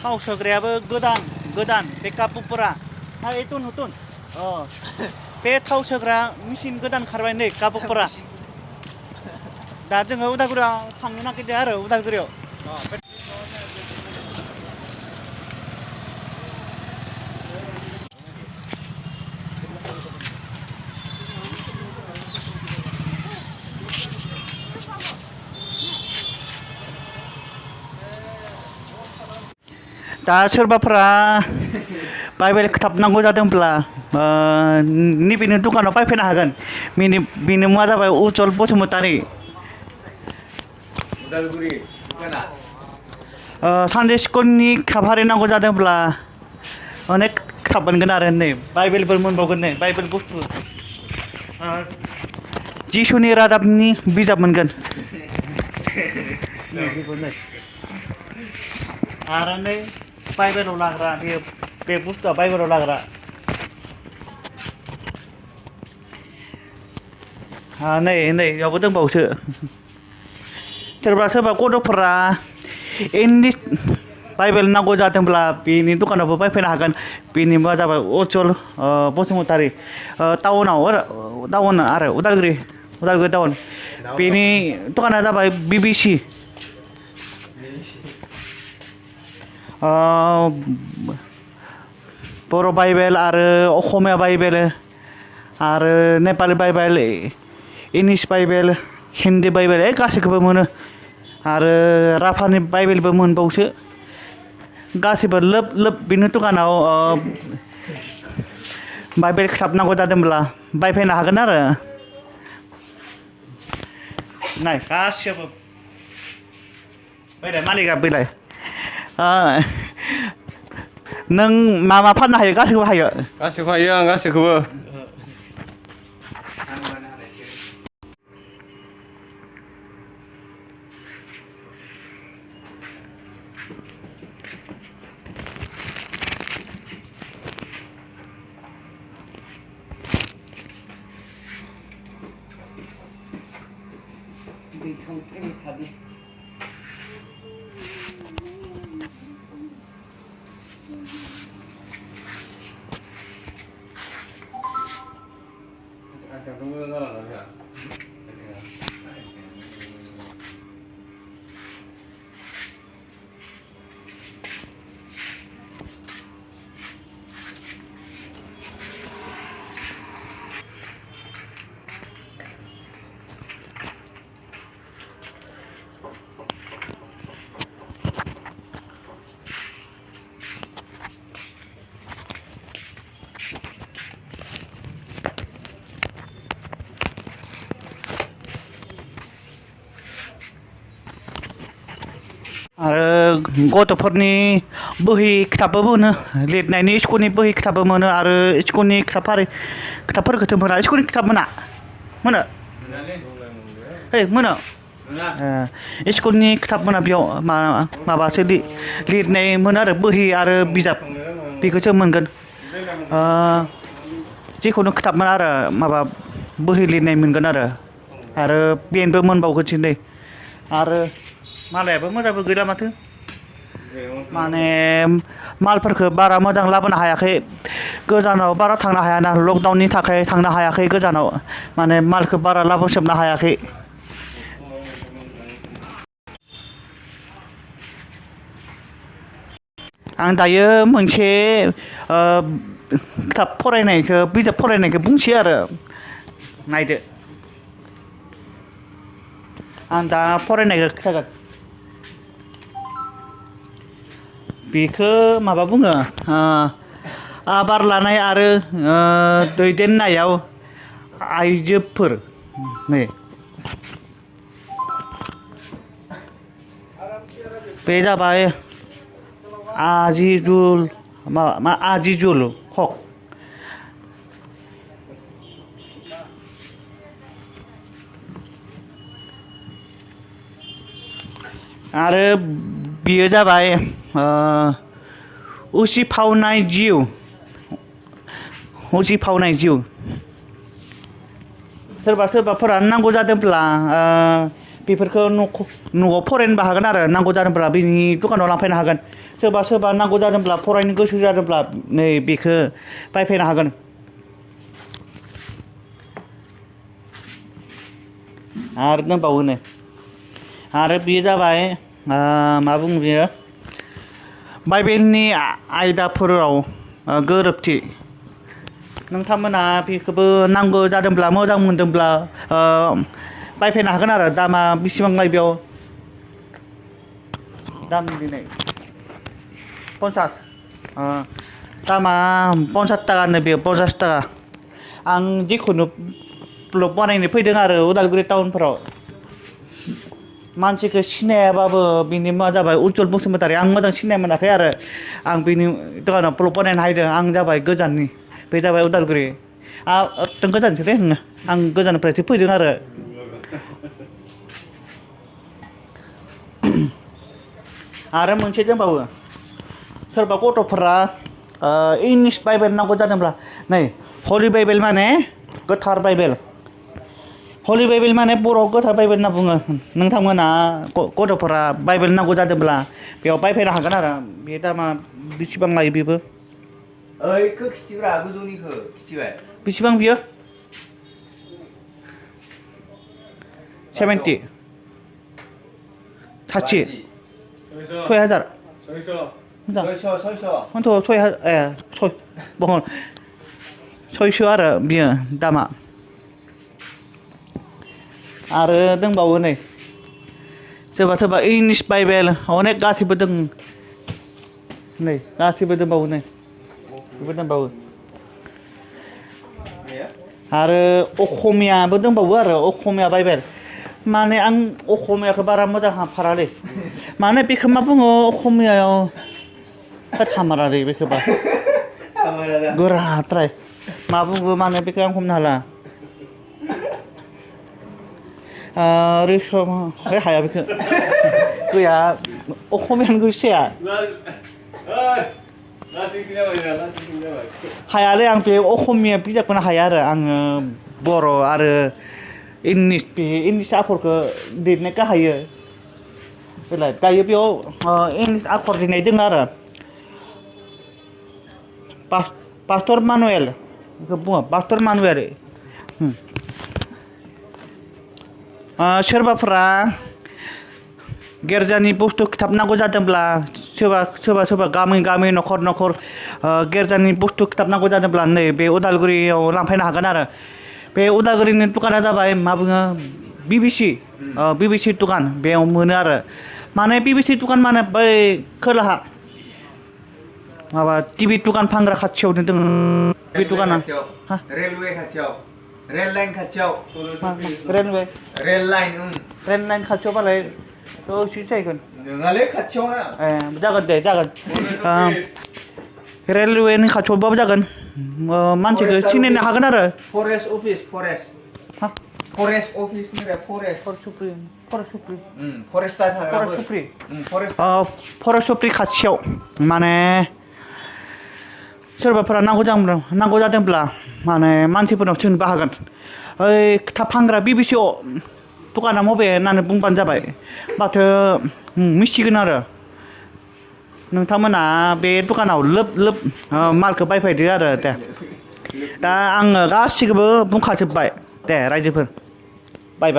थाव सोग्रायाबो गोदान बे कापुफोरा एटन बे थाव सोग्रा मेचिन गोदान खारबाय नै कापुफोरा दा जोङो उदालगुरियाव थांनो नागिरदों आरो उदालगुरियाव दा सोरबाफोरा बाइबेल किताब नांगौ जादोंब्ला नैबेनि दुकानाव बायफैनो हागोन बेनि मुङा जाबाय उज्जवल बसुमतारी उदालगुरि दुकाना सानडे स्कुलनि किताब हारि नांगौ जादोंब्ला अनेक किताब मोनगोन आरो नै बाइबेलबो मोनबावगोन नै बाइबेल बुस्थु जिसुनि रादाबनि बिजाब मोनगोन आरो नै बाइबेलाव लाग्रा बे बुस्थुआ बाइबेलाव लाग्रा नै बेयावबो दंबावोसो सोरबा गथ'फोरा इंलिश बाइबेल नांगौ जादोंब्ला बेनि दखानावबो बायफैनो हागोन बेनि मुङा जाबाय उज्जवल बसुमतारी टाउन आरो उदालगुरि टाउन बेनि दखाना जाबाय BBC बर' बाइबेल आरो असमिया बाइबेल आरो Nepali Bible English Bible Hindi Bible गासैखौबो मोनो आरो राभानि बाइबेलबो मोनबावसो गासैबो लोब बेनि दखानाव बाइबेल किताब नांगौ जादोंब्ला बायफैनो हागोन आरो नाय गासैबो बैलाय मालिका बैलाय नों मा फाननो हायो गासैखौबो हायो आं गासैखौबो आरो गथ'फोरनि बहि किताबबो मोनो लिरनायनि स्कुलनि बहि किताबबो मोनो आरो स्कुलनि किताबफोरखौथ' मोना स्कुलनि किताब मोनो मोनो स्कुलनि किताब मोना बेयाव माबासो लिरनाय मोनो आरो बहि आरो बिजाब बेखौसो मोनगोन जिखुनु किताबमोन आरो माबा बहि लिरनाय मोनगोन आरो पेनबो मोनबावगोनसो नै आरो मालायाबो मोजांबो गैला माथो माने मालफोरखौ बारा मोजां लाबोनो हायाखै गोजानाव बारा थांनो हायाना लकडाउननि थाखाय थांनो हायाखै गोजानाव माने मालखौ बारा लाबोजोबनो हायाखै आं दायो मोनसे बिजाब फरायनायखौ बुंसै आरो नायदो आं दा फरायनायखौ खिथागोन बेखौ माबा बुङो आबार लानाय आरो दैदेननायाव आइजोफोर नै बे जाबाय आजिजुल हक आरो बियो जाबाय उसिफावनाय जिउ सोरबाफोरा नांगौ जादोंब्ला बेफोरखौ न'आव फरायनोबो हागोन आरो नांगौ जादोंब्ला बिनि दुखानाव लांफैनो हागोन सोरबा सोरबा नांगौ जादोंब्ला फरायनो गोसो जादोंब्ला नै बेखौ बायफैनो हागोन आरो दंबावो नै आरो बेयो जाबाय मा बुङो बेयो बाइबेलनि आयदाफोराव गोरोबथि नोंथांमोना बेखौबो नांगौ जादोंब्ला मोजां मोनदोंब्ला बायफैनो हागोन आरो दामा बेसेबांलाय बेयाव दाम दिनै 50 दामा 50 थाखानो बेयो 50 थाखा आं जिखुनु ब्लग बानायनो फैदों आरो उदालगुरि टाउनफोराव मानसिखौ सिनायाबाबो बिनि मा जाबाय उज्जवल बसुमतारी आं मोजां सिनाय मोनाखै आरो आं बिनि दखानाव ब्लग बानायनो हायदों आं जाबाय गोजाननि बे जाबाय उदालगुरि जों गोजानसो दे आं गोजाननिफ्रायसो फैदों आरो आरो मोनसे दंबावो सोरबा गथ'फोरा इंलिश बाइबेल नांगौ जादोंब्ला नै हलि बाइबेल माने गोथार बाइबेल हलि बाइबेल माने बर'आव गोथार बाइबेल होनना बुङो नोंथांमोना गथ'फोरा बाइबेल नांगौ जादोंब्ला बेयाव बायफैनो हागोन आरो बे दामा बेसेबां लायो बेबो ओइखौ खिथिब्रा गोजौनिखौ खिथिबाय बेसेबां बियो 70 60 6000 600 600 आरो बियो दामा आरो दंबावो नै सोरबा सोरबा इंलिश बाइबेल अनेक गासिबो दं नै गासिबो दंबावो नै बेबो दंबावो आरो अखमियाबो दंबावो आरो अखमिया बाइबेल माने आं अखमियाखौ बारा मोजां हामफारालै माने बेखौ मा बुङो अखमियायाव हामारालै बेखौबा गोराद्राय मा बुङो माने बेखौ आं हमनो हाला रेसम हाया बेखौ गैया अखमियानो गैसाया हायालै आं बे अखमिया बिजाबखौनो हाया आरो आङो बर' आरो इंलिश आखरखौ लिरनायखौ हायो बेलाय दायो बेयाव इंलिश आखर लिरनाय दङ आरो पास्टर मानुएल बेखौ बुङो पास्टर मानुएल सोरबाफोरा गिर्जानि बुस्थु किताब नांगौ जादोंब्ला सोरबा गामि नखर गिर्जानि बुस्थु किताब नांगौ जादोंब्ला नै बे उदालगुरियाव लांफैनो हागोन आरो बे उदालगुरिनि दुकाना जाबाय मा बुङो बिबिसि दुकान बेयाव मोनो आरो माने बिबिसि दुकान माने बै खोलाहा माबा टिभि दुकान फानग्रा खाथियावनो दङ बे दुकाना रेलवे खाथियाव रेल लाइन खाथियाव रेल लाइन खाथियावबालाय दसे जाहैगोन नोंहालै खाथियाव ना जागोन दे जागोन रेलवेनि खाथियावबाबो जागोन मानसिखौ सिनायनो हागोन आरो forest office forest office forest office खाथियाव माने सोरबाफोरा नांगौ जादोंब्ला माने मानसिफोरनाव सोंनोबो हागोन ओइ किताब फानग्रा बिबिसि दुकाना मबे होननानै बुंबानो जाबाय माथो मिथिगोन आरो नोंथांमोना बे दुकानाव लोब मालखौ बायफैदो आरो दे दा आङो गासिखौबो बुंखाजोब्बाय दे रायजोफोर बाय